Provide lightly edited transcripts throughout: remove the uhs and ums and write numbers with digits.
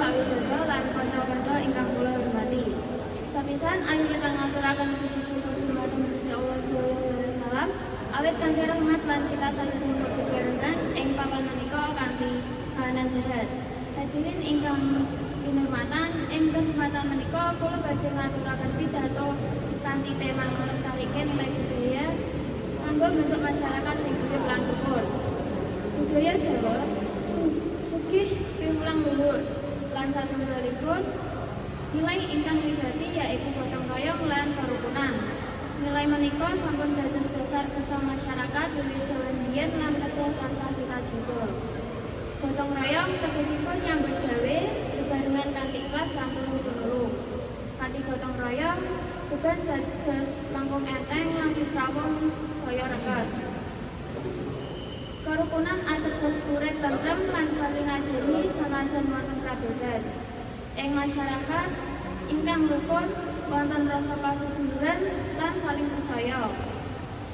Pak Widodo lan kanca-kanca ingkang kula hormati. Sepisan ayo kita ngaturaken puji syukur dumateng Gusti Allah Subhanahu wa taala awit kanthi rahmat lan kita saged ngumpul bebarengan ing papan menika kanthi kahanan sehat. Hadirin ingkang kinurmatan, ing kesempatan menika kula badhe ngaturaken pidato kanthi tema nglestarike nilai budaya kanggo bentuk masyarakat sing guyub lan rukun. Budaya Jawa sugih piwulang luhur lan satunggalipun nilai ingkang wigati yaiku gotong royong lan kerukunan. Nilai menika sampun dados dasar gesang masyarakat wiwit jaman biyen lan kedah tansah kita jaga. Gotong royong tegesipun nyambut gawe bebarengan kanthi ikhlas lan tulung tinulung. Kanthi gotong royong, beban dados langkung enteng lan sesrawung saya rekat. Kerukunan ateges urip tentrem lan saling ngajeni sanajan wonten prabedan. Ing masyarakat ingkang rukun wonten rasa paseduluran lan saling percaya.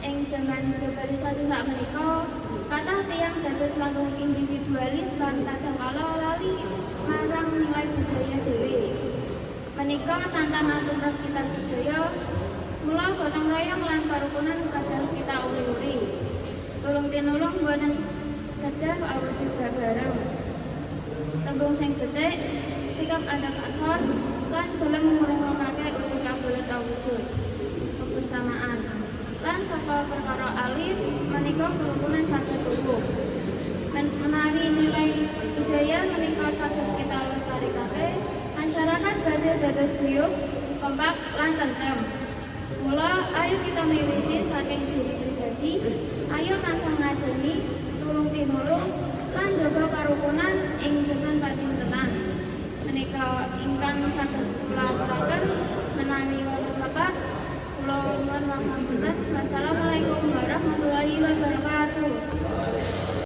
Ing jaman globalisasi sakmenika, kathah tiyang dados langkung individualis lan kadangkala lali marang nilai budaya dhewe. Menika tantangan tumrap kita sedaya. Mula gotong royong lan parukunan kedah kita uri-uri. Tulung tinulung boten kedah awujud bareng. Tembung sing becik, sikap adab asor, lan gelem ngrungokake ugi kabolet awujud kebersamaan. Lan saka perkara alit menika kerukunan saged tumbuh. Menawi nilai budaya menika saged kita lestarikake, masyarakat badhe dados guyub, kompak lan tentrem. Mula ayo kita miwiti saking diri pribadi, ayo tansah ngajeni, tulung tinulung, lan jaga karukunan ing gesang patintenan. Menika ingkang saged kula aturaken, menawi wonten lepat kula nyuwun pangapunten. Wassalam.